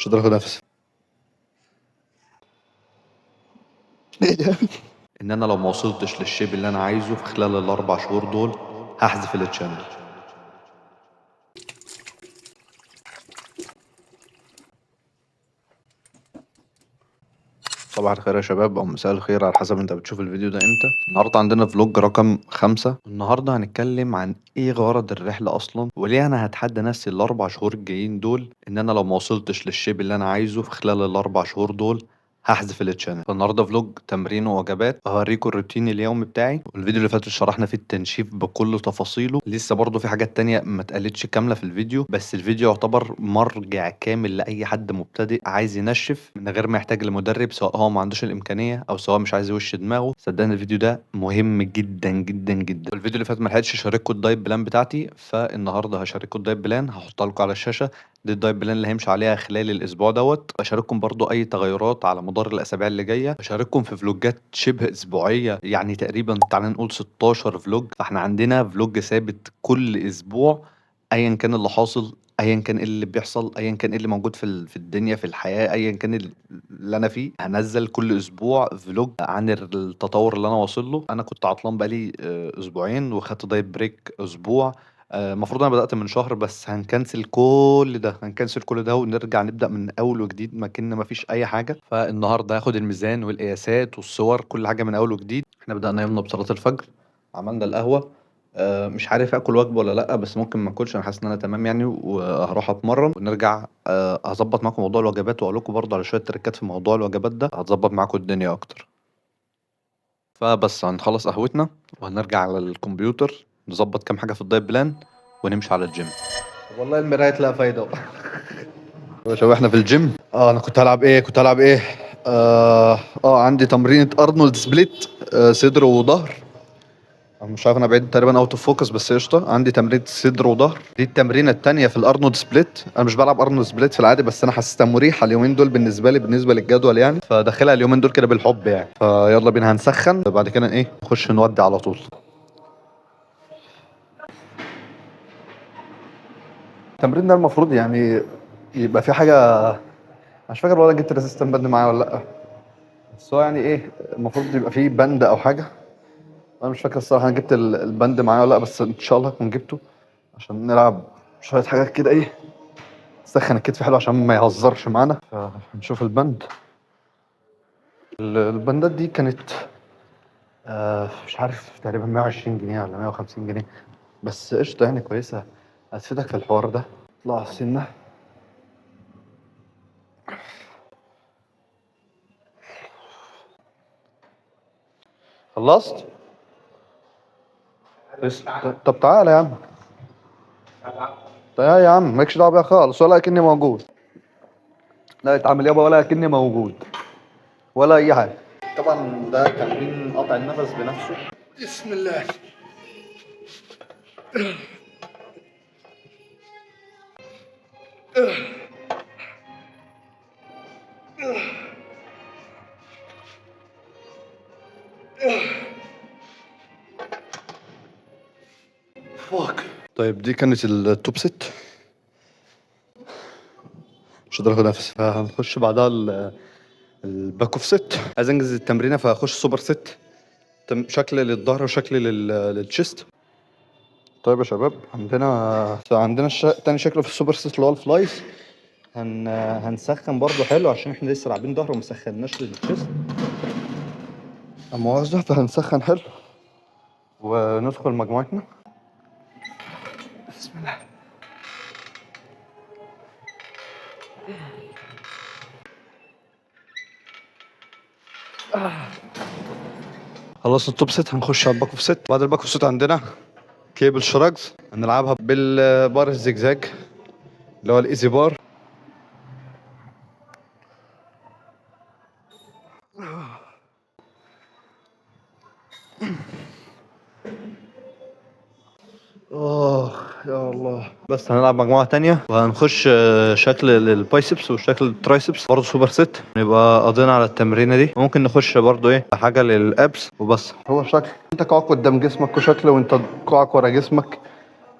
مش قادر اخد نفسي. ايه ده؟ ان انا لو ما وصلتش لل shape اللي انا عايزه في خلال ال4 شهور دول هحذف ال channel. صباح الخير يا شباب او مساء الخير على حسب انت بتشوف الفيديو ده امتى. النهارده عندنا vlog رقم 5. النهارده هنتكلم عن ايه غرض الرحلة اصلا، وليه انا هتحدى نفسي ال4 شهور الجايين دول ان انا لو ما وصلتش لل shape اللي انا عايزه في خلال ال4 شهور دول هحذف ال channel. فالنهارده vlog تمرين ووجبات، هوريكم الروتين اليومي بتاعي. والفيديو اللي فات شرحنا فيه التنشيف بكل تفاصيله، لسه برضو في حاجات تانية ما اتقالتش كاملة في الفيديو، بس الفيديو يعتبر مرجع كامل لاي حد مبتدئ عايز ينشف من غير ما يحتاج لمدرب، سواء هو ما عندوش الامكانية او سواء مش عايز يوش دماغه. صدقني الفيديو ده مهم جدا جدا جدا. الفيديو اللي فات ما لحقتش اشارككم ال diet plan بتاعتي، فالنهارده هشارككم ال diet plan، هحطها لكم على الشاشة. دي ال diet plan اللي هيمشي عليها خلال الاسبوع دوت. اشارككم برضو اي تغيرات على مدار الاسابيع اللي جاية. اشارككم في vlogات شبه اسبوعيه، يعني تقريبا تعالى نقول 16 vlog. فاحنا عندنا vlog ثابت كل اسبوع، ايا كان اللي حاصل، ايا كان ايه اللي بيحصل، ايا كان ايه اللي موجود في الدنيا، في الحياه، ايا كان اللي انا فيه، هنزل كل اسبوع vlog عن التطور اللي انا واصل له. انا كنت عطلان بقالي اسبوعين وخدت diet break اسبوع. المفروض انا بدات من شهر، بس هنكنسل كل ده، هنكنسل كل ده ونرجع نبدا من اول وجديد ما كنا ما فيش اي حاجة. فالنهارده هاخد الميزان والقياسات والصور، كل حاجة من اول وجديد. احنا بدانا يومنا بصلاة الفجر، عملنا القهوه. مش عارف اكل وجبة ولا لا، بس ممكن ما اكلش، انا حاسس ان انا تمام يعني، وهروح اتمرن ونرجع. هظبط معاكم موضوع الوجبات واقول لكم برضه على شوية tricks في موضوع الوجبات ده، هتظبط معاكم الدنيا اكتر. فبس هنخلص قهوتنا وهنرجع على الكمبيوتر نظبط كام حاجة في ال diet plan ونمشي على الجيم. والله المراية لها فايده يا شباب. احنا في الجيم. انا كنت هلعب ايه؟ كنت هلعب ايه؟ عندي تمرينة Arnold split، صدر وظهر. أنا مش عارف، انا بعيد تقريبا out of focus، بس قشطه. عندي تمرينة صدر وظهر، دي التمرينه الثانية في ال Arnold split. انا مش بلعب Arnold split في العادي، بس انا حسيتها مريحه اليومين دول بالنسبة لي، بالنسبة للجدول يعني، فداخلها اليومين دول كده بالحب يعني. فيلا بينا هنسخن، بعد كده ايه نخش نودي على طول. التمرين ده المفروض يعني يبقى في حاجه، مش فاكر ولا جبت resistance band معايا ولا لا، بس هو يعني ايه المفروض يبقى فيه band او حاجه. انا مش فاكر الصراحة انا جبت ال band معايا ولا لا، بس ان شاء الله اكون جبته عشان نلعب شوية حاجات كده، ايه نسخن الكتف حلو عشان ما يهزرش معانا. فنشوف ال band. ال bandات دي كانت مش عارف تقريبا 120 جنيه ولا 150 جنيه، بس قشطه يعني كويسه، هتفيدك في الحوار ده. اطلع السنه. خلصت؟ بس طب تعالى يا عم، تعالى يا عم، مالكش دعوه بيها خالص، ولا كأني موجود. لا اتعامل يابا ولا كأني موجود ولا اي حاجه. طبعا ده تمرين قطع النفس بنفسه. بسم الله. fuck. طيب دي كانت ال top set، مش قادر اخد نفسي. فهنخش بعدها ال back off set. عايز انجز التمرينه فهخش super set، شكل للظهر وشكل لل chest. طيب يا شباب، عندنا تاني شكل في ال super set اللي هو ال flies. هنسخن برضو حلو عشان احنا لسه لاعبين ظهر وما سخناش لل chest مؤاخذة. فهنسخن حلو وندخل مجموعتنا. بسم الله. خلصنا ال top set، هنخش على ال back off set. بعد ال back off set عندنا cable shrugs، هنلعبها بالبار الزجزاج اللي هو ال EZ bar. يا الله. بس هنلعب مجموعة تانية وهنخش شكل لل biceps وشكل ال triceps برضه super set. نبقى قضينا على التمرينة دي. ممكن نخش برضه ايه حاجة لل abs وبس. هو شكل انت كوعك قدام جسمك وشكل وانت كوعك ورا جسمك.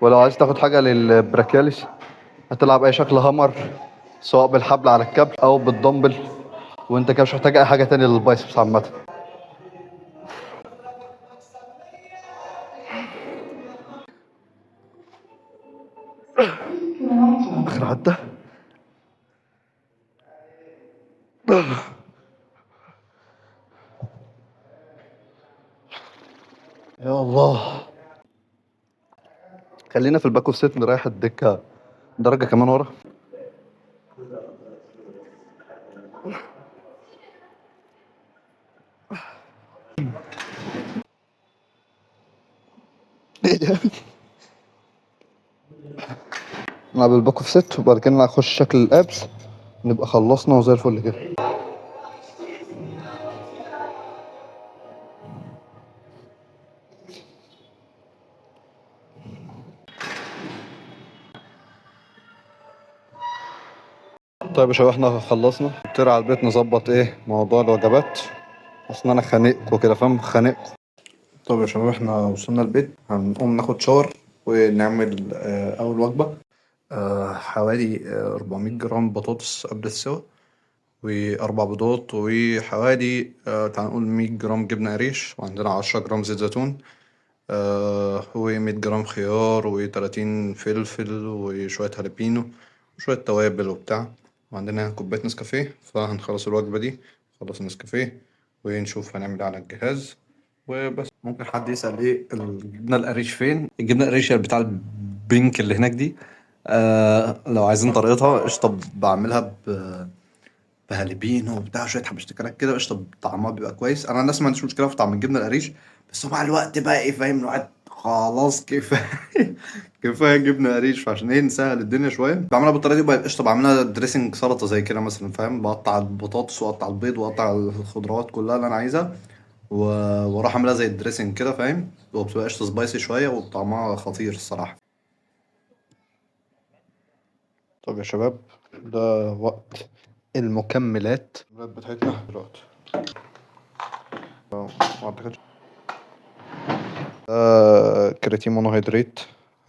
ولو عايز تاخد حاجة لل brachialis هتلعب اي شكل hammer. سواء بالحبل على الكابل او بالدمبل، وانت كده مش محتاج اي حاجة تانية لل biceps عامة. اخر عده. يا الله، خلينا في ال back off set نريح الدكة درجه كمان ورا. ايه ده؟ نلعب ال back off set وبعد كده نخش شكل ال abs، نبقى خلصنا وزي الفل كده. طيب يا شباب احنا خلصنا، نطير على البيت نظبط ايه موضوع الوجبات، اصل انا خانقكوا كده فاهم، خانقكوا. طيب يا شباب احنا وصلنا البيت، هنقوم ناخد shower ونعمل اول وجبة. حوالي 400 جرام بطاطس قبل السوا، واربع بيضات، وحوالي تعال نقول 100 جرام جبنه قريش، وعندنا 10 جرام زيت زيتون، و100 جرام خيار، و30 فلفل، وشوية هالبينو، وشوية توابل وبتاع، وعندنا كوباية نسكافيه. فهنخلص الوجبة دي، نخلص النسكافيه ونشوف هنعمل ايه على الجهاز وبس. ممكن حد يسأل ايه الجبنة القريش فين؟ الجبنة القريش بتاع ال pink اللي هناك دي، لو عايزين طريقتها قشطة، بعملها بهالبينو وبتاع شوية حبشتكنات كده، قشطة طعمها بيبقى كويس. انا الناس ما عنديش مشكلة في طعم الجبنة القريش، بس هو مع الوقت بقى ايه فاهم، الواحد خلاص كفاية كفاية جبنه قريش، فعشان ايه نسهل الدنيا شوية بعملها بالطريقة دي بقى قشطه. بعملها dressing سلطة زي كده مثلا فاهم، بقطع البطاطس واقطع البيض واقطع الخضروات كلها اللي انا عايزها، واروح اعملها زي ال dressing كده فاهم، وبتبقى قشطه spicy شوية وطعمها خطير الصراحة. طب يا شباب ده وقت المكملات بتاعتنا دلوقتي. ما اعتقدش ده creatine monohydrate،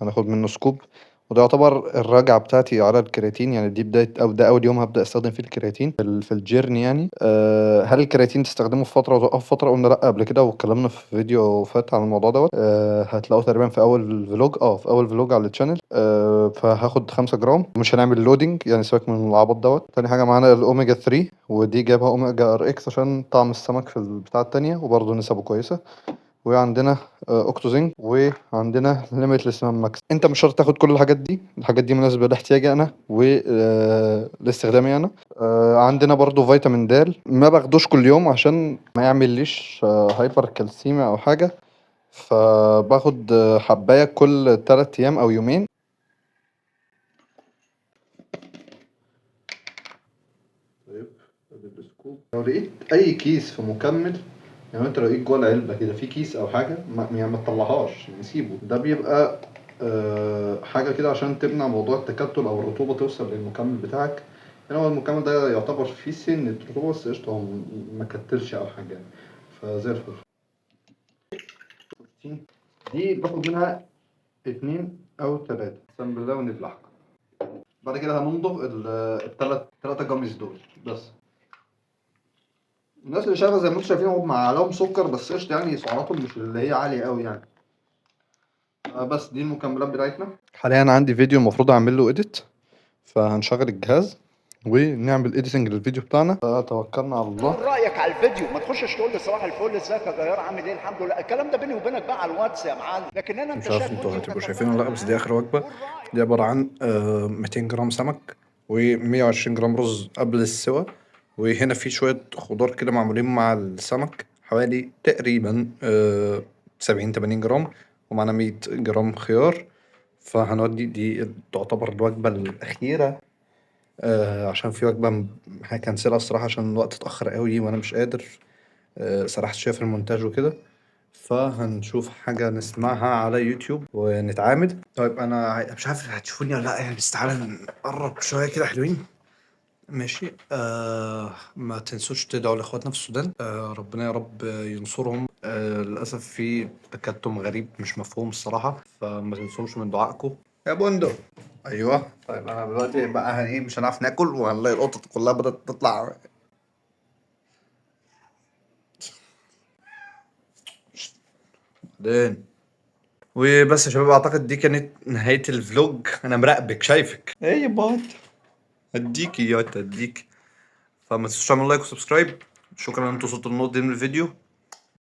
هناخد منه scoop، وده يعتبر الرجعة بتاعتي على الكرياتين، يعني دي بداية أو ده أول يوم هبدأ أستخدم فيه الكرياتين في ال journey يعني. هل الكرياتين تستخدمه في فترة وتوقفه في فترة؟ قلنا لأ قبل كده، واتكلمنا في فيديو فات عن الموضوع دوت. هتلاقوه تقريبا في أول vlog، في أول vlog على ال channel. فهاخد 5 جرام، مش هنعمل loading يعني، سيبك من العبط دوت. تاني حاجة معانا الأوميجا 3، ودي جايبها Omega RX عشان طعم السمك في البتاع التانية، وبرضه نسبه كويسة. وعندنا Octozinc، وعندنا Limitless Max. انت مش شرط تاخد كل الحاجات دي، الحاجات دي مناسبة لاحتياجي انا ولاستخدامي انا. عندنا برضو فيتامين د، ما باخدوش كل يوم عشان ما يعمليش hypercalcemia او حاجة، فباخد حبايه كل 3 ايام او يومين. طيب لو لقيت اي كيس في مكمل، يعني انت لو لقيت جوه العلبة كده في كيس او حاجة، ما تطلعهاش، نسيبه. ده بيبقى حاجة كده عشان تمنع موضوع التكتل او الرطوبة توصل للمكمل بتاعك. يعني هو المكمل ده يعتبر فيه سنة رطوبة بس قشطه، هو ما كتلش او حاجة يعني، فزي الفل. دي باخد منها 2 او 3، اقسم بالله ونبلعها. بعد كده هنمضغ التلاتة gummies دول بس. الناس اللي شايفه زي ما انتم شايفين هم عليهم سكر بس قشطه، يعني سعراتهم مش اللي هي عالية قوي يعني. بس دي المكملات بتاعتنا. حاليا عندي فيديو المفروض اعمل له edit، فهنشغل الجهاز ونعمل editing للفيديو بتاعنا. فتوكلنا على الله. قول رايك على الفيديو، ما تخشش تقول لي صباح الفل ازيك يا جيار عامل ايه الحمد لله، الكلام ده بيني وبينك بقى على الواتس يا معلم. لكن انا مش انت عارف شايف انتوا فيديو هتبقوا كتبناه شايفينه ولا لا، بس دي اخر وجبة. قول رايك. دي عبارة عن 200 جرام سمك و120 جرام رز قبل السوا، وهنا في شوية خضار كده معمولين مع السمك حوالي تقريبا 70-80 جرام، ومعنا 100 جرام خيار. فهنودي دي تعتبر الوجبة الأخيرة، عشان في وجبة هكنسلها الصراحة عشان الوقت اتأخر قوي وأنا مش قادر، سرحت شوية في المونتاج وكده، فهنشوف حاجة نسمعها على يوتيوب ونتعامل. طيب أنا مش عارف هتشوفوني ولا لأ يعني، بس تعالى نقرب شوية كده حلوين. ماشي. ما تنسوش تدعوا لاخواتنا في السودان، ربنا يا رب ينصرهم. للاسف في تكتم غريب مش مفهوم الصراحة، فما تنسوش من دعائكم. يا بندق. ايوه طيب انا دلوقتي بقى ايه، مش هنعرف ناكل، وهنلاقي القطط كلها بدأت تطلع. بعدين وبس يا شباب، اعتقد دي كانت نهاية ال vlog. انا مراقبك شايفك. ايه يا بط، هديكي يا هديك. فما تنسوش تعملوا like و subscribe. شكرا ان انتوا وصلتوا للنقطة دي من الفيديو.